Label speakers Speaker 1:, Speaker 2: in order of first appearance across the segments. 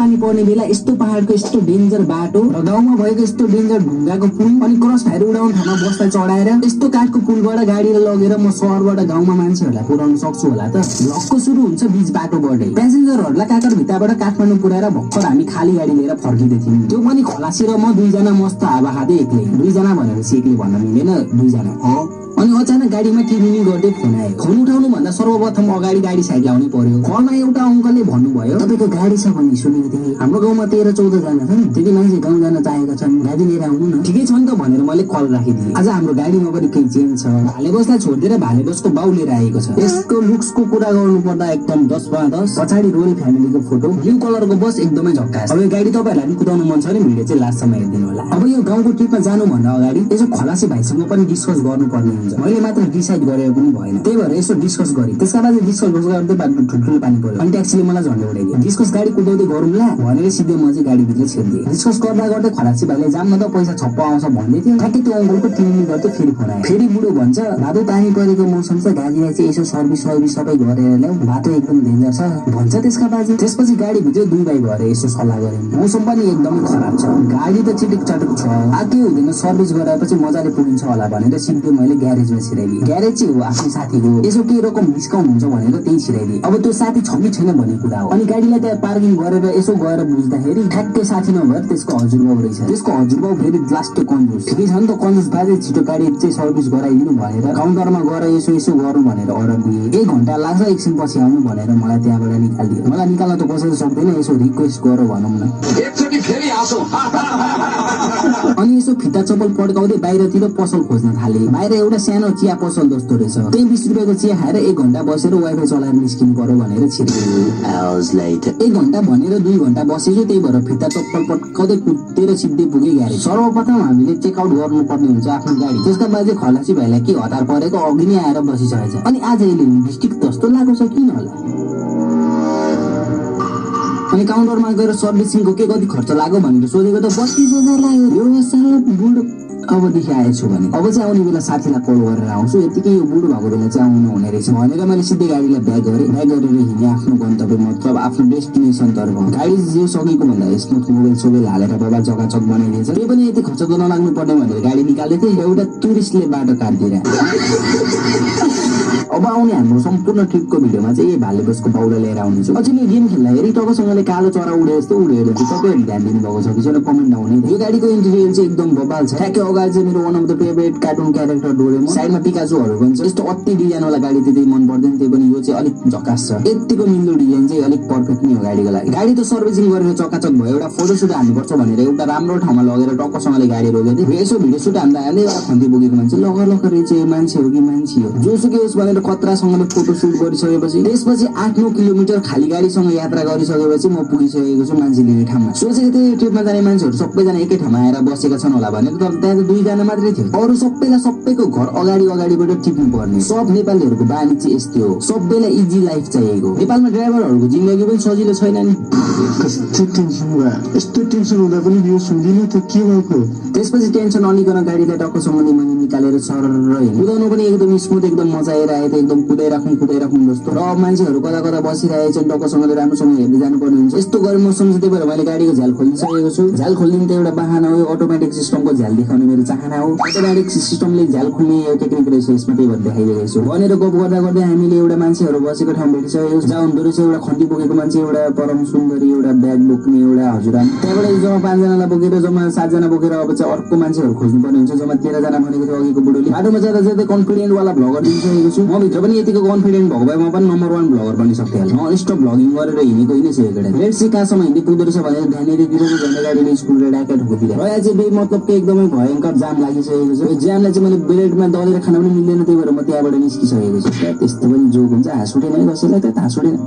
Speaker 1: पानी पर्ने बेला यस्तो पहाडको यस्तो डेन्जर बाटो र गाउँमा भएको यस्तो डेन्जर ढुङ्गाको पुल अनि क्रस फायर उडाउने ठाउँमा बस्दा चढाएर यस्तो काठको पुलबाट गाडी लगेर म सहरबाट गाउँमा मान्छेहरूलाई पुर्याउन सक्छु होला त। लकको सुरु हुन्छ बीच बाटोबाटै। प्यासेन्जरहरूलाई काकर भित्ताबाट काठमाडौँ पुर्याएर भर्खर हामी खाली गाडी लिएर फर्किँदै थियौँ। त्यो पनि खलासी र म दुईजना मस्त हावा खाँदै एक्लै। दुईजना भनेपछि एक्लै भन्न मिलेन, दुईजना हो। अनि अचानक गाडीमा टिरिङ गर्दै फोन आयो। फोन उठाउनु भन्दा सर्वप्रथम अगाडि गाडी साइड लाउनै पर्यो। कलमा एउटा अङ्कलले भन्नुभयो, तपाईको गाडी छ भन्ने सुनेको थिएँ। हाम्रो गाउँमा 13-14 जना छन्, त्यति मान्छे गाउँ जान चाहेका छन्, गाडी लिएर आउनु न। ठिकै छ नि त भनेर मैले कल राखिदिएँ। आज हाम्रो गाडीमा पनि केही चेन्ज छ। भाले बसलाई छोडिदिएर भाले बसको बाउ लिएर आएको छ। यसको लुक्सको कुरा गर्नु पर्दा एकदम 10/10। पछाडि रोयल फ्यामिलीको फोटो, ब्लू कलरको बस एकदमै झक्कास। अब यो गाडी तपाईहरुलाई पनि कुदाउनु मन छ भने भिडियो चाहिँ लास्टसम्म हेरिदिनु होला। अब यो गाउँको ट्रिपमा जानु भन्दा अगाडि यसो खलासी भाइसँग पनि डिस्कस गर्नुपर्ने हुन्छ। मैले मात्र डिसाइड गरेर पनि भएन, त्यही भएर यसो डिस्कस गरेँ। त्यसका बाद डिस्कस गर्दै बाटो ठुल्ठुलो पानी पर्यो अनि ट्याक्सीले मलाई झन्डै उडाइदियो। डिस्कस गाडी कुदाउँदै गरौँला भनेर सिधै म चाहिँ गाडीभित्र छिर्दिएँ। डिस्कस गर्दा गर्दै खलासी भाइले जाममा त पैसा छप्प आउँछ भन्दै थियो। ठ्याक्कै त्यो अङ्कलको टिमिङ गर्दै फेरि फोन आयो। फेरि बुढो भन्छ, बाटो पानी परेको मौसम छ, गाडीलाई चाहिँ यसो सर्भिस सबै गरेर ल्याऊ, बाटो एकदम डेन्जर छ भन्छ त्यसका बाजे। त्यसपछि गाडीभित्र दुई भाइ भएर यसो सल्लाह गरेँ। मौसम पनि एकदमै खराब छ, गाडी त चिटिक चटक छ, आके हुँदैन, सर्भिस गराएपछि मजाले पुगिन्छ होला भनेर सिधै मैले ग्यारेजमा छिराइदिएँ। ग्यारेज चाहिँ हो आफ्नो साथीको, यसो केही रकम डिस्काउन्ट हुन्छ भनेर त्यही छिराइदिएँ। अब त्यो साथी छ कि छैन भन्ने कुरा हो। अनि गाडीलाई त्यहाँ पार्किङ गरेर यसो गएर बुझ्दाखेरि ठ्याक्कै साथी नभएर त्यसको हजुरबाउ रहेछ। त्यसको हजुरबाउ फेरि लास्ट कन्जुस। ठिकै छ नि त, कन्जुस बाजे छिटो गाडी चाहिँ सर्भिस गराइदिनु भनेर काउन्टरमा गएर यसो गरौँ भनेर अर्डर दिएँ। 1 घन्टा लाग्छ, एकछिन पछि आउनु भनेर मलाई त्यहाँबाट निकालिदियो। मलाई निकाल्न त कसैले सक्दैन, यसो रिक्वेस्ट गर भनौँ न। अनि यसो फिता चप्पल पड्काउँदै बाहिरतिर पसल खोज्न थाले। बाहिर एउटा सानो चिया पसल जस्तो रहेछ, त्यही 20 रुपियाँको चिया खाएर 1 घन्टा बसेर वाइफाई चलाएर निस्किनु पर्यो भनेर छिर्दिएँ। 1 घन्टा भनेर 2 घन्टा बसेछु, त्यही भएर फिता चप्पल पड्काउँदै कुदेर सिधै पुगे ग्यारेज। सर्वप्रथम हामीले चेकआउट गर्नुपर्ने हुन्छ आफ्नो गाडी। त्यसका बाद खलासी भाइलाई के हतार परेको अघि नै आएर बसिसकेछ। अनि आज यसले लिपस्टिक जस्तो लागेको छ किन होला। अनि काउन्टरमा गएर सर्भिसिङको के कति खर्च लाग्यो भनेर सोधेको त 32,000 लाग्यो। यो साला बुढो अबदेखि आएछु भने अब चाहिँ आउने बेला साथीलाई कल गरेर आउँछु, यतिकै यो बुढो भएको बेला चाहिँ आउनु हुने रहेछ भनेर मैले सिधै गाडीलाई ब्याक गरेर हिँडेँ आफ्नो गन्तव्य मतलब आफ्नो डेस्टिनेसन तर्फ। गाडी जे सकेको भन्दा स्मुथ मोबाइल हालेर बाबा जग्गाचक बनाइदिएछ। त्यो पनि यति खर्च त नलाग्नु पर्ने भनेर गाडी निकालेको थिएँ। एउटा टुरिस्टले बाटो काटिदिएर। अब आउने हाम्रो सम्पूर्ण ट्रिपको भिडियोमा चाहिँ यही भाले बसको बाउलाई लिएर आउनेछु। अझै यो गेम खेल्दाखेरि टक्कसँगले कालो चरा उडे जस्तो उडेर चाहिँ तपाईँहरूले ध्यान दिनुभएको छ कि छैन कमेन्ट आउने। यो गाडीको इन्टेरियर चाहिँ एकदम बबाल छ। ठ्याक्कै अगाडि चाहिँ मेरो one of the favourite cartoon character Doraemon, साइडमा पिकाचुहरू पनि छ। यस्तो अति डिजाइनवाला गाडी त्यति मन पर्दैन, त्यही पनि यो चाहिँ अलिक झकास छ। यतिको मिल्दो डिजाइन चाहिँ अलिक पर्फेक्ट नै हो गाडीको लागि। गाडी त सर्भिसिङ गरेर चकाचक भयो। एउटा फोटोसुट हान्नुपर्छ भनेर एउटा राम्रो ठाउँमा लगेर टक्कसँगले गाडी रोकेको थिएँ। यसो भिडियो सुट हान्दा एउटा खन्ती बोकेको मान्छे लगर चाहिँ मान्छे हो कि मान्छे हो जोसुकै होस् भनेर खतरासँगले फोटो सुट गरिसकेपछि त्यसपछि 8-9 किलोमिटर खाली गाडीसँग यात्रा गरिसकेपछि म पुगिसकेको छु मान्छे लिने ठाउँमा। सोचेको थिएँ ट्रिपमा जाने मान्छेहरू सबैजना एकै ठाउँमा आएर बसेका छन् होला भनेर, तर त्यहाँ त 2 जना मात्रै थियो। अरू सबैलाई सबैको घर अगाडिबाट टिप्नु पर्ने। सब नेपालीहरूको बानी चाहिँ यस्तै हो, सबैलाई इजी लाइफ चाहिएको। नेपालमा ड्राइभरहरूको जिन्दगी पनि सजिलो छैन नि।
Speaker 2: कस्तो टेन्सन भयो, यस्तो टेन्सन हुँदा पनि यो सुन्दिन त के भएको।
Speaker 1: त्यसपछि टेन्सन अलिकन गाडीलाई टक्कसँगले मैले निकालेर सरर हिँडेँ। कुदाउनु पनि एकदम स्मुथ, एकदम मजा आइरहेको थियो, एकदम कुदाइराखौँ जस्तो। र मान्छेहरू कता बसिरहेछन्, टक्कसँगले राम्रोसँग हेर्दै जानुपर्ने हुन्छ। यस्तो गर्मी मौसम चाहिँ त्यही भएर मैले गाडीको झ्याल खोलिसकेको छु। झ्याल खोलिदिनु त एउटा बाहना हो, अटोमेटिक सिस्टमको झ्याल देखाउने मेरो चाहना हो। अटोमेटिक सिस्टमले झ्याल खोल्ने यो टेक्निक रहेछ, यसमा त्यही भएर देखाइदिएको छु भनेर गफ गर्दा हामीले एउटा मान्छेहरू बसेको ठाउँ भेटिसकेको जहाँ हुँदो रहेछ। एउटा खन्ती बोकेको मान्छे, एउटा परम सुन्दरी, एउटा ब्याग बोक्ने एउटा हजुरआमा। त्यहाँबाट जम्मा 5 जनालाई बोकेर जम्मा 7 जना बोकेर अब चाहिँ अर्को मान्छेहरू खोज्नुपर्ने हुन्छ। जम्मा 13 जना भनेको थियो अघिको बुढोले। बाटोमा जाँदा कन्फिडेन्ट वाला भ्लगर दिइसकेको छु। म भित्र पनि यतिको कन्फिडेन्ट भएको भए म पनि नम्बर 1 भ्लगर बनि सक्थेँ। नन स्टप भ्लगिङ गरेर हिँडेको होइन छ एउटा। रेड सी कहाँसम्म हिँड्दै पुग्दो रहेछ भनेर ध्यान दिइदिनु झन्डै गाडीले स्कुल र ड्याकेट ठोकिदिएर रया चाहिँ बेमतलबको एकदमै भयङ्कर जाम लागिसकेको छ। यो जामलाई चाहिँ मैले ब्रेडमा दलेर खान पनि मिल्दैन, त्यही भएर म त्यहाँबाट निस्किसकेको छु। त्यस्तो पनि जोक हुन्छ, हाँस उठेन है कसैलाई त हाँस उठेन।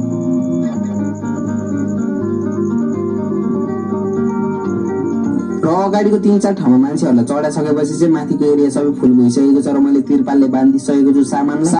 Speaker 1: र अगाडिको 3-4 ठाउँमा मान्छेहरूलाई चढाइसकेपछि चाहिँ माथिको एरिया सबै फुल भइसकेको छ र मैले तिरपालले बाँधिसकेको छु सामानलाई।